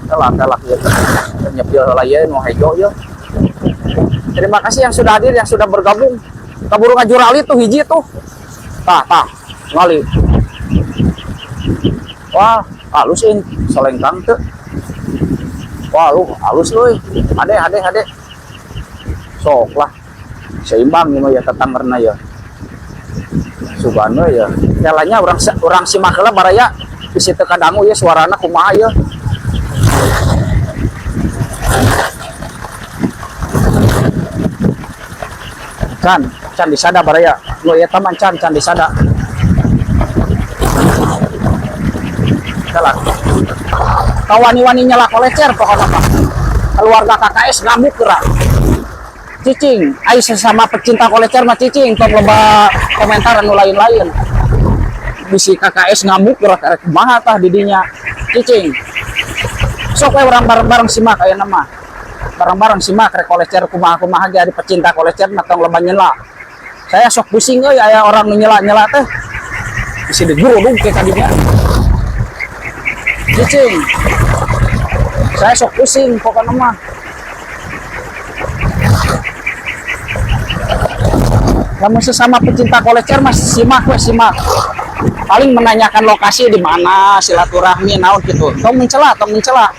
Kalah kalah ya. Nyepil heula ieu nu hejo ieu. Terima kasih yang sudah hadir, yang sudah bergabung. Kaburu ngajurali tuh hiji tuh. Tah, tah, ngali. Wah, halus ini selengkang tuh. Wah, lu halus lu. Ade, ade, ade. Sok lah. Seimbang ini ya tetangerna ya. Subano ya. Nyalanya orang orang simak heula baraya bisi teu kadangu ya suarana kumaha ya. Can, can disada baraya. Nu ieu taman can, can disada. Salah. Kawani-wani nyala kolecer pokoknya mah. Keluarga KKS ngamuk gerak. Cicing, ai sesama pecinta kolecer mah cicing, tong loba komentar anu lain-lain. Bisi KKS ngamuk gerak erek kumaha tah didinya. Cicing. Sok we urang bareng-bareng simak ayeuna mah. Bareng-bareng simak rek kolecer kumaha-kumaha ge ari pecinta kolecer mah tong loba nyela. Saya sok pusing euy aya orang nu nyela-nyela teh. Bisi digurudug ke kadinya. Cicing. Saya sok pusing pokoknya mah. Lamun sesama pecinta kolecer mah simak we simak. Paling menanyakan lokasi di mana, silaturahmi naon gitu. Tong mencela, tong mencela.